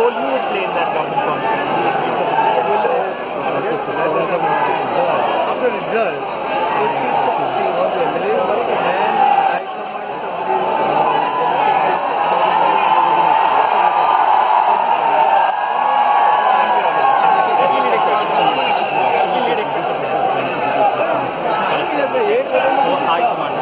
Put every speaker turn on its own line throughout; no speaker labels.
role you would play in that government formation?
Yes, after result, see what the MLA work and then high command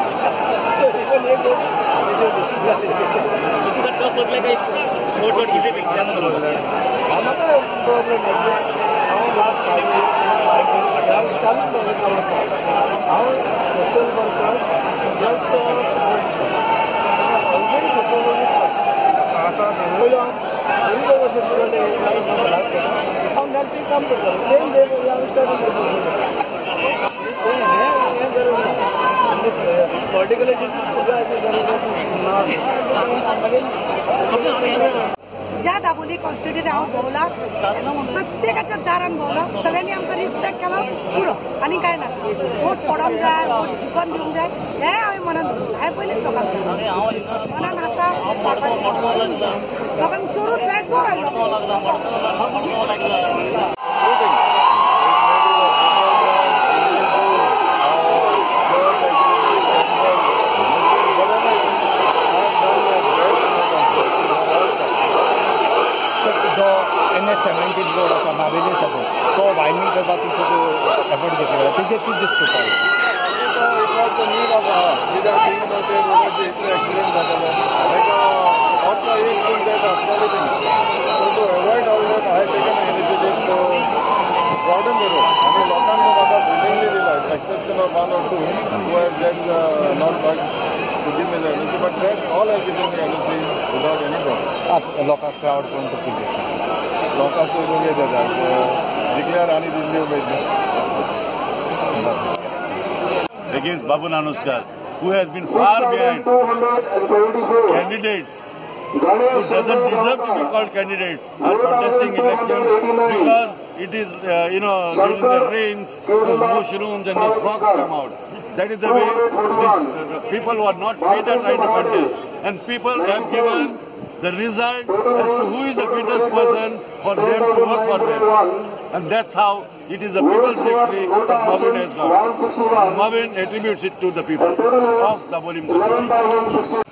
ज्या Dabolim constituent हांव भोंवला प्रत्येकाच्या दारान भोंवला, सगळ्यांनी आमकां respect केलो पुरो आनी काय ना. वोट पडोंक जाय, वोट जिखोन दिवंक जाय हें हांवें मनान दवरलां. हांवें पयलींच लोकांक सांगलें, मनान आसा लोकांक चोरूच जाय, चोर हाडलो.
जो NH17 road आसा नावेले साकून तो वायडनींग करपाक तुमचो एफर्ट घेतले जाल्यार तेजेर कितें दिसता तुका?
नीड आसा कित्याक ते रोडाचे इतले एक्सिडंट जाताले ताका वर्सा एक दोन डेथ आसताले तेणी. So to avoid all that I taken initiative to broaden the road. आनी लोकांनी म्हाका बिल्डिंगली दिला exception of 1 or 2 who have just not budged to give me the NOC, but rest all have given me NOC without any problem.
लोकांक crowd करून तुका कितें दिसता?
लोकांचो उमेद येता, जिखल्यार आनी दिसली उमेद.
Against Babu Nanoskar, who has been far behind candidates who doesn't deserve to be called candidates are contesting elections because it is, during the rains, those mushrooms and those frogs come out. That is the way these, people who are not fit are trying to contest. And people have given the result as to who is the fittest person for them to work for them. And that's how it is the people's victory that Marvin has got. And Marvin attributes it to the people of Dabolim constituency.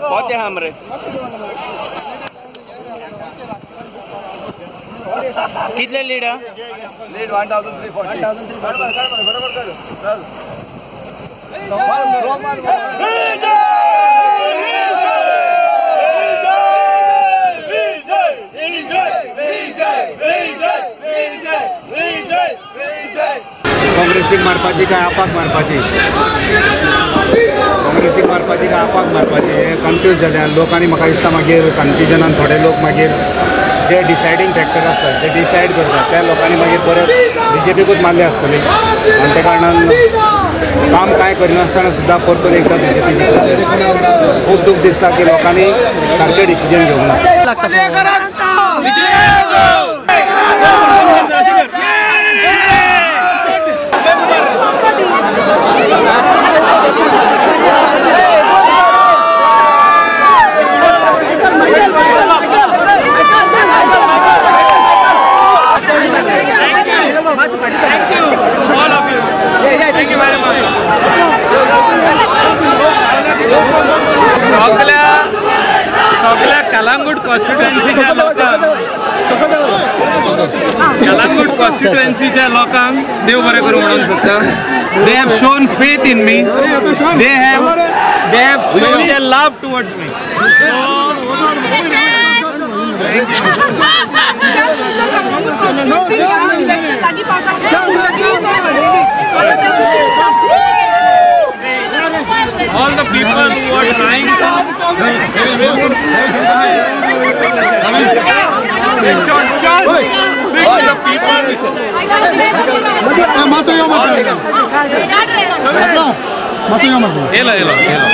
पहुंचे हमरे कितले lead?
Lead 1340. 1340. बरोबर.
काँग्रेसीक मारपाची काय आपाक मारपाची, काँग्रेसीक मारपाची काय आपाक मारपाची हें कन्फ्यूज जालें. आनी लोकांनी म्हाका दिसता मागीर कन्फ्युजनान थोडे लोक मागीर जे डिसायडींग फॅक्टर आसतात जे डिसायड करतात त्या लोकांनी मागीर परत बीजेपीकूच मारले आसतली. आनी त्या कारणान काम कांय करिनासतना सुद्दां परतून एकदां बीजेपी जिखतली. खूब दूख दिसता की लोकांनी सारकें डिसिजन घेवंक ना.
Thank you all of you. Thank you very much. सगळ्या कलांगूट कॉन्स्टिट्युएन्सीच्या लोकांक, कलांगूट कॉन्स्टिट्युएन्सीच्या लोकांक देव बरें करूं म्हणूंक सोदता. They have shown faith in me. They have shown their love towards me. So thank you. All the people who are trying to all the people. Ela, ela, ela.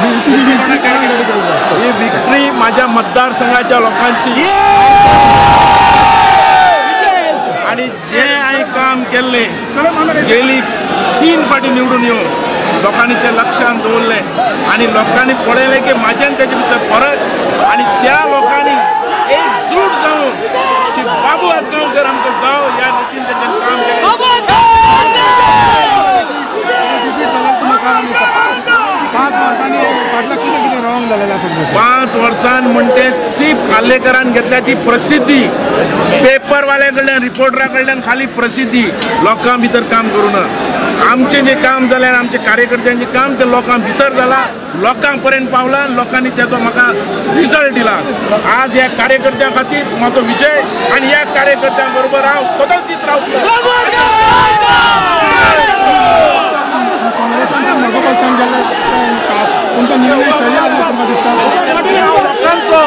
He victory माझ्या मतदारसंघाच्या लोकांची आणि जे हांवें काम केल्लें गेली 3 फाटी निवडून येवन लोकांनी ते लक्षांत दवरलें आनी लोकांनी पळयलें की म्हाज्यान तेजे भितर फरक आनी त्या लोकांनी एकजूट जावन श्री बाबू आजगांवकर आमकां जाव ह्या रितीन तेंच्यांनी काम केलें.
5 वर्सांनी फाटल्या कितें कितें रॉंग जालेलें आसा?
5 वर्सान म्हणटे सी पालेकरान घेतल्या ती प्रसिद्धी पेपरवाल्या कडल्यान रिपोर्टरा कडल्यान खाली प्रसिद्धी लोकां भितर काम करूं ना. आमचें जें काम जालें आनी आमचे कार्यकर्त्यांचें काम तें लोकां भितर जालां, लोकां पर्यंत पावलां, लोकांनी तेचो म्हाका रिजल्ट दिला. आज ह्या कार्यकर्त्यां खातीर म्हाजो विजय आनी ह्या कार्यकर्त्यां बरोबर हांव सदांच दीत रावतलो. लोकांचो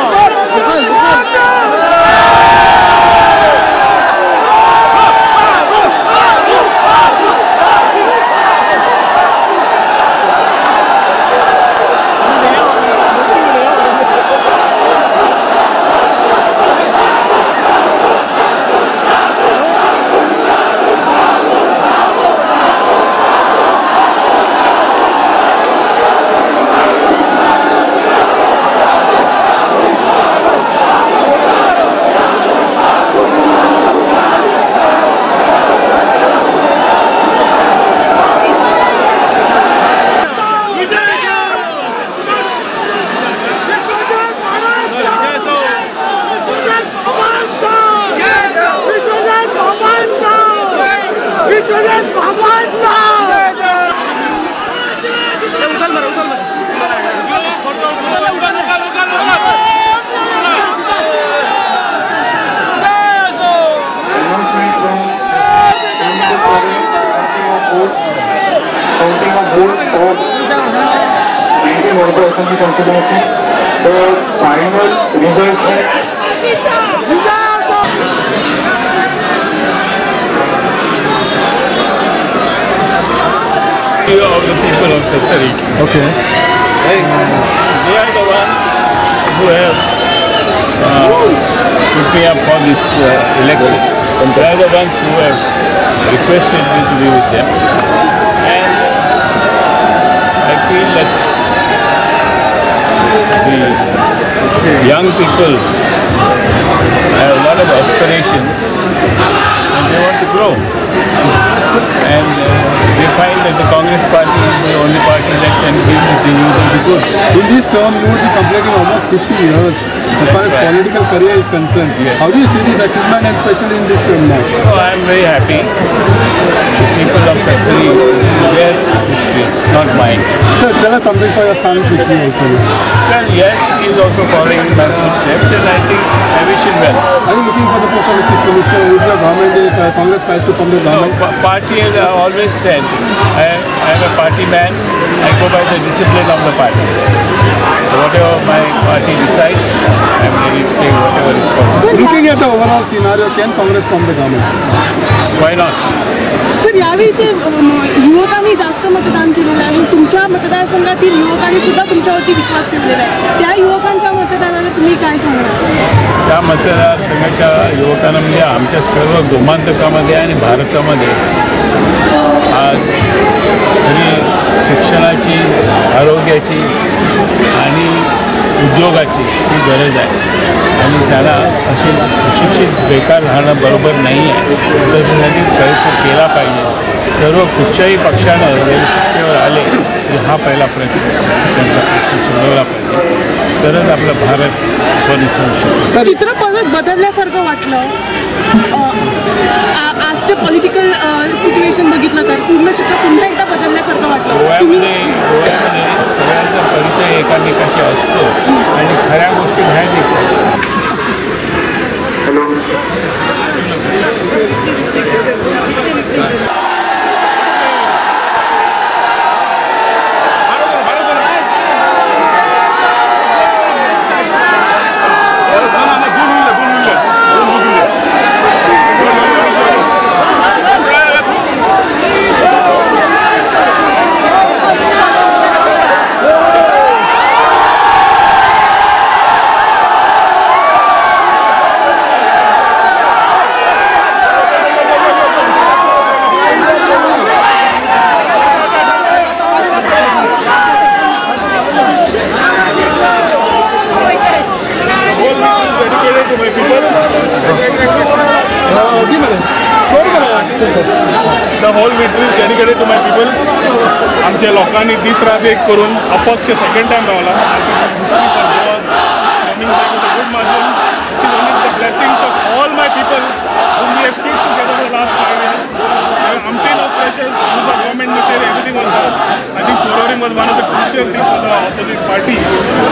counting of votes of 19 Honorable Assembly constituency. The final result
of the people of Sattari.
Okay.
They are the ones who have put me up for this election. They are the ones who have requested me to be with them. And I feel that the young people have a lot of aspirations and they want to grow. And they find that the Congress party is the only party that can give the youth the goods.
In this term, you would be completing almost 50 years as far as political career is concerned.
Yes.
How do you see this achievement, and especially in this term now?
Oh, I am very happy. The people of Sattari, their victory, not mine.
Sir, tell us something for your son's victory also.
Well, yes, he is also following in my footsteps, and I think I wish him well.
Are you looking for the post of the Chief Minister? If the government, if Congress tries to form the government?
No, party has always said, I am a party man, I go by the discipline of the party. So whatever my party decides, I am ready to take whatever responsibility.
Looking at the overall scenario, can Congress form the government?
Why not?
Sir, यावेळी युवकांनी जास्त मतदान केलेलं आहे, तुमच्या मतदारसंघातील युवकांनी सुद्धा तुमच्यावरती विश्वास ठेवलेला आहे, त्या युवकांच्या मतदानाला तुम्ही काय सांगणार?
त्या मतदारसंघाच्या युवकांना म्हणजे आमच्या सर्व गोमांतकामध्ये आणि भारतामध्ये आज खरी शिक्षणाची, आरोग्याची आणि उद्योगाची ही गरज आहे आणि त्याला असे सुशिक्षित बेकार राहणं बरोबर नाही आहे. त्याच्यासाठी प्रयत्न केला पाहिजे. सर्व कुठच्याही पक्षानं जरी सत्तेवर आले तरी हा पहिला प्रयत्न त्यांचा प्रश्न सोडवला पाहिजे, तरच आपलं भारत बनिसू शकतो.
चित्र परत बदलल्यासारखं वाटलं. आजचे पॉलिटिकल सिच्युएशन बघितलं तर पूर्ण चित्र पुन्हा एकदा बदलल्यासारखं वाटलं.
गोव्यामध्ये सगळ्यांचा परिचय एकामेकाशी असतो आणि खऱ्या गोष्टी बाहेर निघतात.
The whole victory is dedicated to my people. आमच्या लोकांनी दीस रात एक करून अपक्ष सेकंड टायम रावला. Coming back with a good margin. This is only the blessings of all my people whom we have stood together for the last 5 years. There were umpteen of pressures, use of government machinery, everything was there. I think Porvorim was one of the crucial things for the opposite party.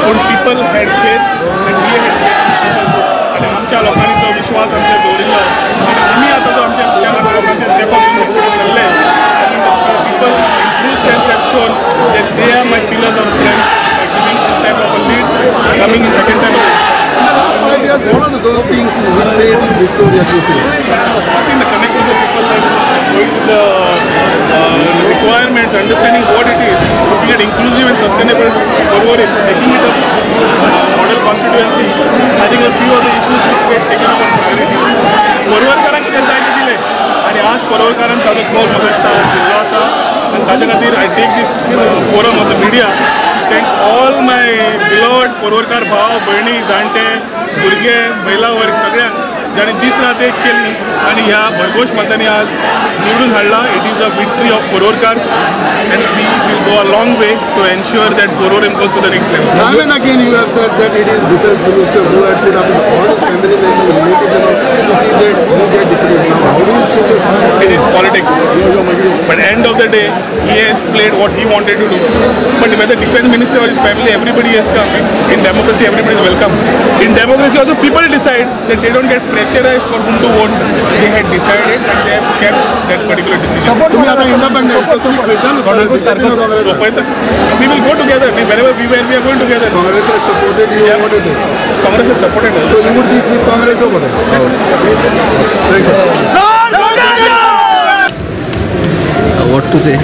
But people had faith and we had faith in people. आणि आमच्या लोकांनी जो विश्वास आमच्या दवरिल्लो आनी आमी आतां जो आमच्या लोकांचे तेंको घेवन फुडें सरले, I think people in true sense have shown that they are my pillars of strength by giving this type of a lead, coming in second time.
In the last 5 years, what are those things which made you victorious, you feel?
I think the connect with the people, going to the requirements, understanding what it is, looking at inclusive and sustainable Porvorim, making it a model constituency. I think a few other issues which were taken up on priority. पोरवरकारांक कितें जाय तें दिलें आनी आज पोरवरकारान ताजो कौल म्हाका दिसता दिल्लो आसा आनी ताच्या खातीर I take this forum of the media thank all my beloved Porvorimkar भाव भयणी जाणटे भुरगे महिला वर्ग सगळ्यांक जांणी दीस रात एक केली आनी ह्या भरघोस मतांनी आज निवडून हाडला. It is a victory of Porvorimkars and we will go a long way to ensure that Porvorim goes to the next level.
Time and again you have said that it is defense minister who had put up his all his family members, relatives and all to see that you get defeated. Now how do you see this?
It is politics. But end of the day, he has played what he wanted to do. But whether defense minister or his family, everybody has come. It's, in democracy, everybody is welcome. In democracy also, people decide that they don't get pressurized for whom to vote. They had decided and they have kept that particular decision.
तुम्ही आता independent, so तुम्ही खंयच्यान
So, we will go together. Wherever we were, we are going together.
Congress has supported you.
Yeah.
What it is?
Congress has supported us.
So you would be with Congress or what? Thank you.
What to say?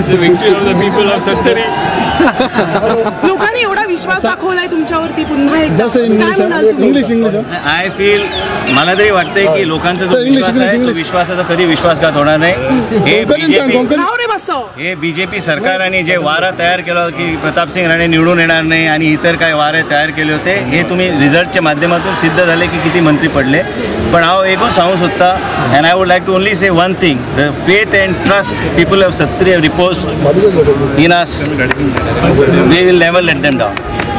The victory of the people of Sattari.
लोकांनी एवढा विश्वास दाखवलाय तुमच्यावरती पुन्हा एकदा.
English English
I feel मला तरी वाटतंय की लोकांचा जो विश्वास आहे तो विश्वासाचा कधी विश्वासघात होणार नाही. हे बीजेपी हे बीजेपी सरकारने जे वारा तयार केला की प्रतापसिंग राणे निवडून येणार नाही आणि इतर काय वारे तयार केले होते, हे तुम्ही रिझल्टच्या माध्यमातून सिद्ध झाले की किती मंत्री पडले. पण हांव एकूच सांगू सोदता and I would like to only say one thing, the faith and trust people of Sattari have reposed in us, we will never let them down.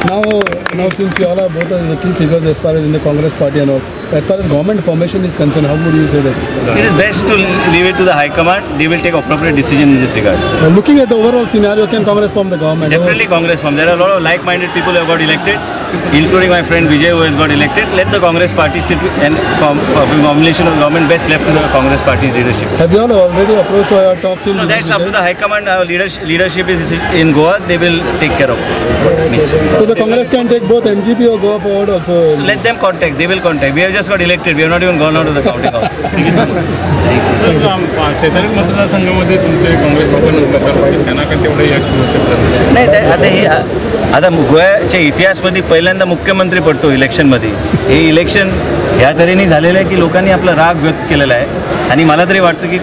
Now since you all are both the key figures as far as in the Congress party and all, as far as government formation is concerned, how would you say that?
It is best to leave it to the High Command. They will take appropriate decision in this regard.
Now, looking at the overall scenario, can Congress form the government?
Definitely Congress form. There are a lot of like-minded people who have got elected, including my friend Vijay who has got elected. Let the Congress party sit and form formulation of government best left to the Congress party's leadership.
Have you all already approached or talks in?
No, that's up to the High Command. Our leadership is in Goa. They will take care of it.
So the Congress can take both MGP or Goa forward also.
So let them contact. They will contact. We have just got elected. We have not even gone out of the counting house. Thank you so much. Thank you.
शेजारी मतदारसंघामध्ये तुमचे काँग्रेस पक्ष त्यांना का तेवढं यश मिळू शकतं
नाही. आता हे आता गोव्याच्या इतिहासमध्ये पहिल्यांदा मुख्यमंत्री पडतो इलेक्शनमध्ये. हे इलेक्शन ह्या तऱ्हेने झालेलं आहे की लोकांनी आपला राग व्यक्त केलेला आहे आणि मला तरी वाटतं की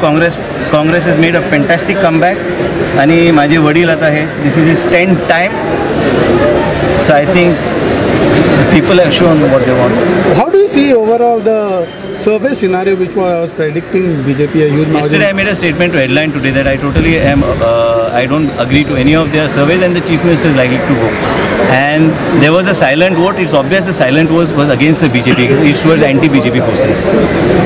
Congress has made a fantastic comeback आणि माझे वडील आता हे this is is 10th time. So I think people have shown what they want.
How do you see overall the survey scenario which was predicting BJP a huge margin?
Yesterday I made a statement to headline today that I totally am, I don't agree to any of their surveys and the Chief Minister is likely to go. And there was a silent vote. It's obvious the silent vote was against the BJP. It's towards anti-BJP forces,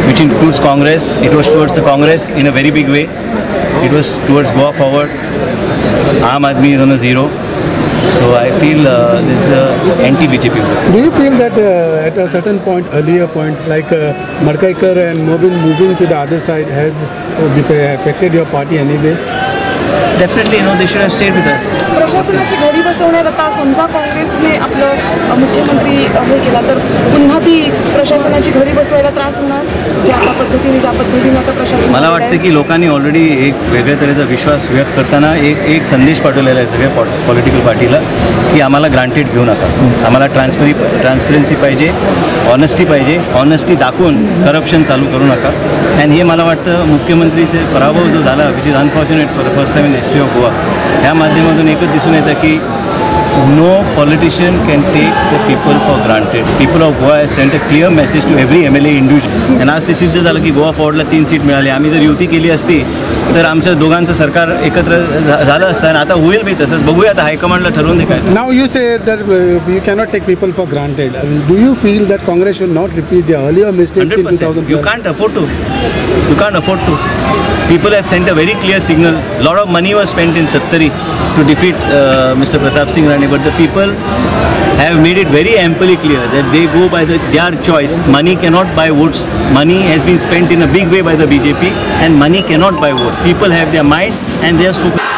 which includes Congress. It was towards the Congress in a very big way. It was towards Goa forward. Aam Aadmi is on a zero. So I feel this is anti-BJP vote.
Do you feel that at a certain point, earlier point, like Madkaikar and Mobin moving to the other side has affected your party anyway?
Definitely, no, they should have stayed with us.
प्रशासनाची घडी बसवण्यात आता समजा काँग्रेसने आपलं मुख्यमंत्री हे केला तर पुन्हा ती प्रशासनाची घडी बसवायला त्रास होणार, ज्या पद्धतीने आता प्रशासन.
मला वाटतं की लोकांनी ऑलरेडी एक वेगळ्या तऱ्हेचा विश्वास व्यक्त करताना एक संदेश पाठवलेला आहे सगळ्या पॉलिटिकल पार्टीला की आम्हाला ग्रांटेड घेऊ नका, आम्हाला ट्रान्सपरन्सी पाहिजे, ऑनेस्टी पाहिजे, ऑनेस्टी दाखवून करप्शन चालू करू नका. आणि हे मला वाटतं मुख्यमंत्रीचे पराभव जो झाला, which is unfortunate for the first time in history of Goa, ह्या माध्यमातून एकच दिसून येतं की No politician can take the people for granted. People of Goa has sent a clear message to every MLA individual. आणि आज ते सिद्ध झालं की गोवा फॉरवर्डला 3 सीट मिळाली. आम्ही जर युती केली असती तर आमचं दोघांचं सरकार एकत्र झालं असतं आणि आता होईल बी तसंच. बघूया आता हायकमांडला ठरवून दे काय.
Now you say that you cannot take people for granted. Do you feel that Congress should not repeat the earlier mistakes in 2012?
You can't afford to. You can't afford to. People have sent a very clear signal. Lot of money was spent in Sattari to defeat Mr. Pratap Singh Rane, but the people have made it very amply clear that they go by their choice. Money cannot buy votes. Money has been spent in a big way by the BJP, and money cannot buy votes. People have their mind and they have spoken.